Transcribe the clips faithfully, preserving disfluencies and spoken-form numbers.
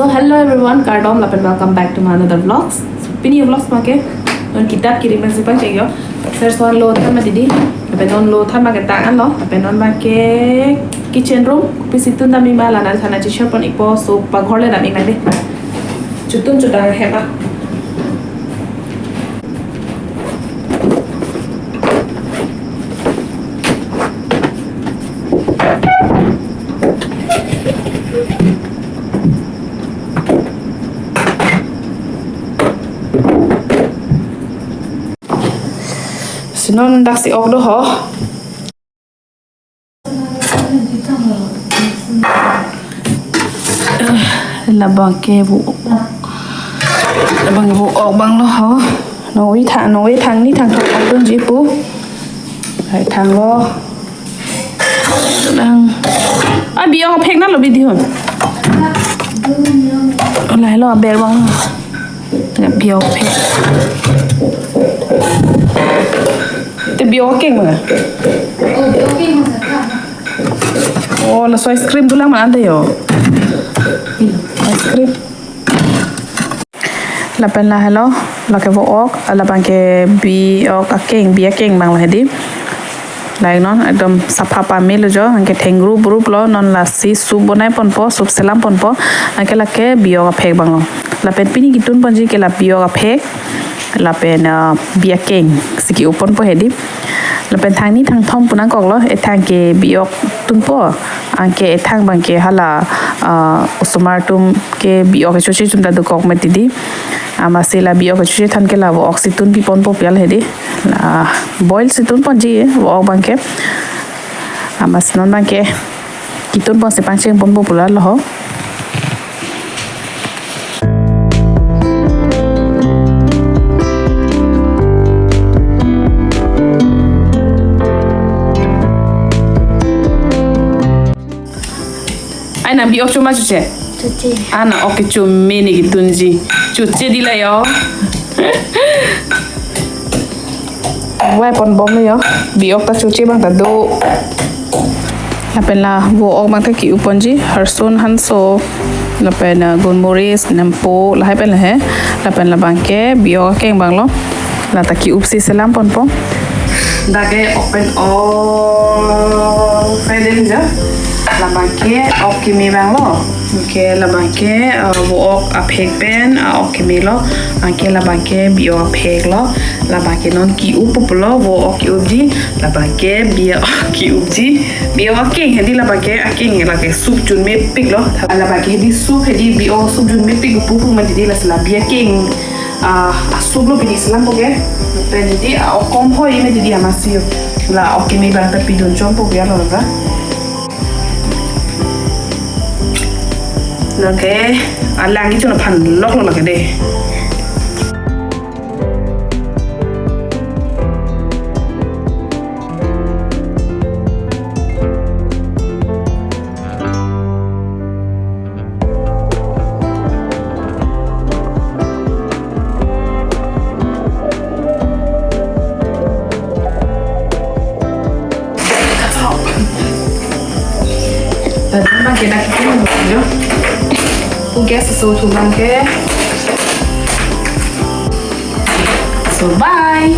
So hello everyone, kardom lapen welcome back to my another vlogs. So, pini vlogs abangke non kitab kiri men sipang chek yo. Sir swan lo than ma didi. Lapen non lo than abangke tang anlo. Lapen non abangke kitchen room. Pisi tun dam ima la nangthan achi share pon ikpo. So paghor le dam ik nang de. Chutun chudang hem a. Si non daksi ok do ho. Labangke vo ok. Labang vo ok abang lo ho. Nongve thang, nongve thangni thangthom ok dunji pu. Lahai thang lo. Dang. Ah, bi-ok aphek na lo bidi hon. Lahai lo aber abang. Ya, bi-ok aphek. Te bi-ok akeng abang. Oh, bi-ok akeng abang. Oh, laso ice cream dolang ma ante yo. Ice cream. Lapen lahelo, lake vo ok, labangke bi-ok akeng, bi akeng abang lo hedi. Lahai non, ekdom sapha pame lo jo, anke thengrup rup lo, non lasi soup bonai ponpo, soup selam ponpo, anke lake bi-ok aphek abang lo. Lapen pini kitun ponji ke la bi-ok aphek, lapen, ah, bi akeng, si ki-up ponpo hedi. Lapen thangni thangthom pu nangkok lo, ethang ke bi-ok tunpo, anke ethang abangke hala, ah, osomar atum ke bi-ok kechoche atum ta dokok mati di. Amatsi la bi-ok kechoche than ke la vo-ok si tun pi ponpo pial hedi. La boil si tun ponji vo-ok abangke. Amatsi non abangke kitun pon si pangcheng ponpo pu la lo ho. Ai, nang bi-ok cho ma choche? Choche. Ana ok kecho mene kitunji. Choche di la yo. Vai pon bom lo yo. Bi-ok ta choche abang ta do. Lapen la vo-ok abang ta ki-up ponji. Harsun hanso. Lapen, ah, gunmoris, nempo, lahai pen lahai. Lapen labangke bi-ok akeng abang lo. La ta ki-up si selam ponpo. Dak ke open all fry din jo. Labangke ok keme abang lo. Anke labangke, ah, vo-ok aphek pen, ah, ok keme lo. Anke labangke bi-ok aphek lo. Labangke non ki-up pulo, vo-ok ki-upji. Labangke bi-ok ki-upji. Bi-ok akeng hedi labangke, akeng lake soup chun mepik lo. Labangke hedi soup hedi bi-ok soup chun mepik pupu mati di, lasi la bi akeng, ah, a soup lo pini selampo ke. Pen hedi, ah, ok kom hoi mati di amatsi yo. La ok keme abang ta pidun chompo ke alo la. Lake, alang ke chun aphan lok lo lake de. Lapen abangke dak ke jo. Pu gas so thu abangke. So bye.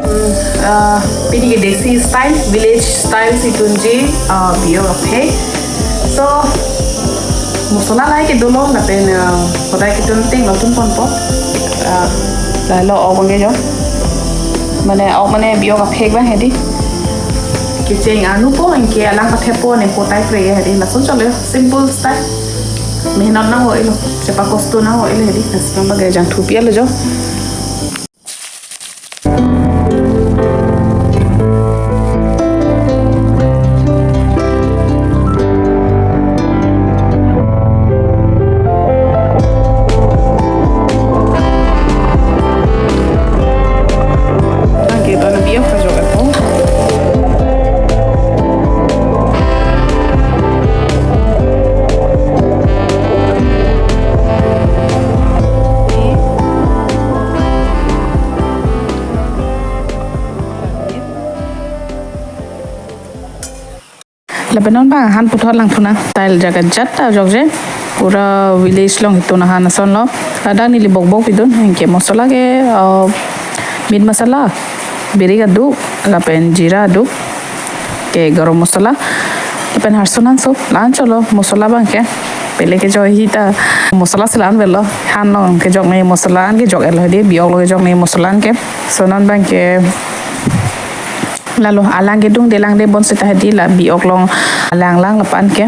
Hmm, uh, pini ke desi style, village style si tunji, uh, bi-ok aphek. So, masala lahai ke dolo lapen, uh, hodai kitun ting lo tun ponpo. Uh, lahelo ok abangke jo. Mane ok mane bi-ok aphek abang hedi. Kecheng anu po, anke alang pathepo, nempo type re hedi. Lason chole, simple style. Mehnat nang ho ilo, chepa kosto nang ho ilo hedi. Lason abangke jangthu pi alo jo. Anke ta na bi-ok kajok apo. Lapen non abang han puthot lang thu nang, style jaga jat ta jokje. Pura village along hitun ahan asonlo. Ladak neli bokbok pidun, anke masala ke, uh, meat masala, birik aduk, lapen jeera aduk, ke garam masala, lapen harsun an sob, la-an cholo masala abangke. Pele kejok hita masala si la-an avelo, han along kejokne masala an kejok-etlo hedi, bi-ok along kejokne masala an ke. So non abangke lalo alang kedungde langde bonsita hedi la bi-ok along langlang lapu-an ke.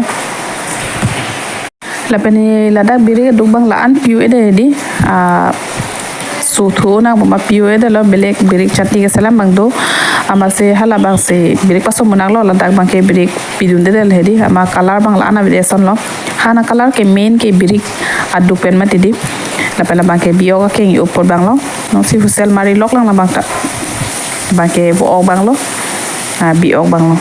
Lapen ladak birik aduk abang la-an pi-o-edet hedi, ah, suthu nang puma pi-o-edetlo, belek birik chutney keselam abang do. Amatsi halabangsi birik paso munak lo, ladak abangke birik pidundedet hedi, amat color abang la-an avedet asonlo. Han a-color ke main ke birik aduk pen mati hedi. Lapen labangke bi-ok akeng i-up apot abanglo. Nonsi whistle mari lok lang labang ta. Abangke bi-ok abanglo. Ah, bi-ok abanglo.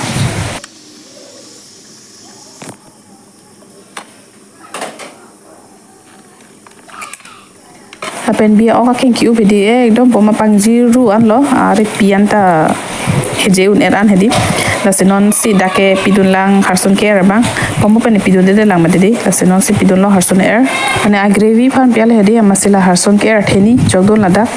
Lapen bi-ok akeng ke-up hedi, eh, ekdom poma pangjiru anlo, ah, repi anta heje un-er an hedi. Lasi nonsi dak ke pidun lang harsun ke-er abang. Poma pen pidundedet lang mati hedi. Lasi nonsi pidunlo harsun er. Mane a-gravy aphan pi-ale hedi, amatsi la harsun ke-er atheni jokdun ladak.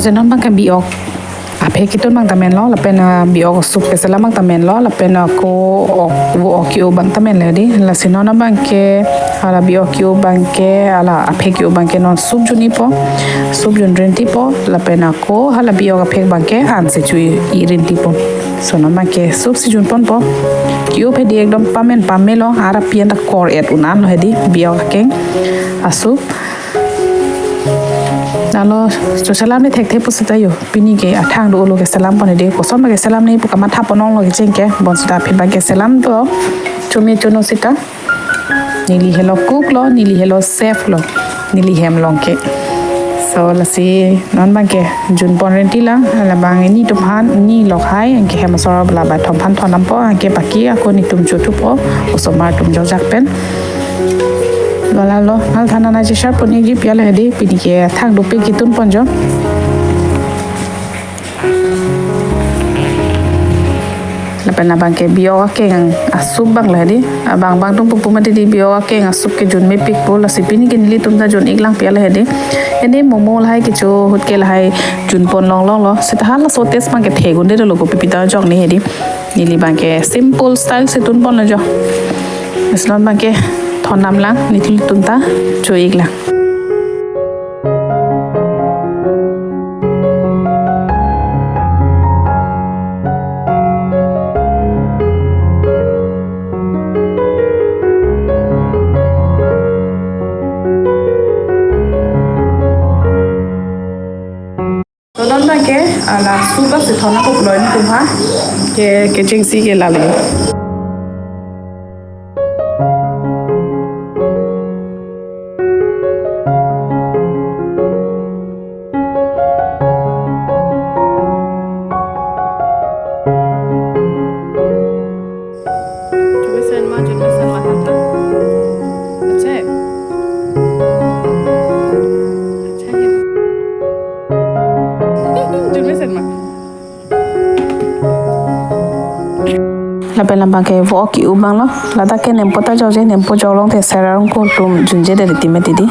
Jenon abangke bi-ok aphek ketun abang ta menlo, lapen, ah, bi-ok soup keselam abang ta menlo, lapen, ah, ko-ok, vo-ok ke-o abang ta menlo hedi. Lasi non abangke, hala bi-ok ke-o abangke, hala aphek ke-o abangke non soup junpo, soup jun rintipo, lapen ako hala bi-ok aphek abangke ansi chu-i rintipo. So non abangke soup si junponpo. Ke-o hedi ekdom pamen pamelo, ara pi anta kor-et un-anlo hedi, bi-ok akeng a-soup. Lalo, cho selamne thekthe pusita jo. Pini ke athang do-olo keselampon hedi, koson ma keselamne pu kamatha pon-onglo kecheng ke, bonsita aphi abangke selam do. Chumi chuno sita. Neli helo cook lo, neli helo chef lo, neli hem along ke. So lasi non abangke junpon rinti lang, labang nelitum aphan, neli lok hai, anke hem asor bala ba thom aphan thon dampo, anke baki ako nelitum chothupo, osomar atum jojak pen. Lalo, hal thana na jisar pon-ikji pi-ale hedi, pini ke thang dopik ketunpon jo. Lapen abangke bi-ok akeng a-soup abanglo hedi. Abang bang atum pupu mati hedi bi-ok akeng a-soup ke jun mepikpo, lasi pini ke nelitum ta jun-ik lang pi-ale hedi. Ene momo lahai kecho ahut ke lahai junpon longlonglo. Sita halaso taste abangke thegunde dolo kopi pita jokne hedi. Neli abangke simple style si tunponlo jo. Lasi non abangke thon dam lang, nelitum ta cho-ik lang. To non abangke, ala soup si thon ako pulo nelitum aphan. Ke, kechengsi ke lalo. Jumesen ma, jumesen ma, tata. Acche. Acche. Lapen labang ke vo ke-u abang lo. Ladak ke nempo ta jokje, nempo jok long te sera arong ko tum junje de ri time tidi.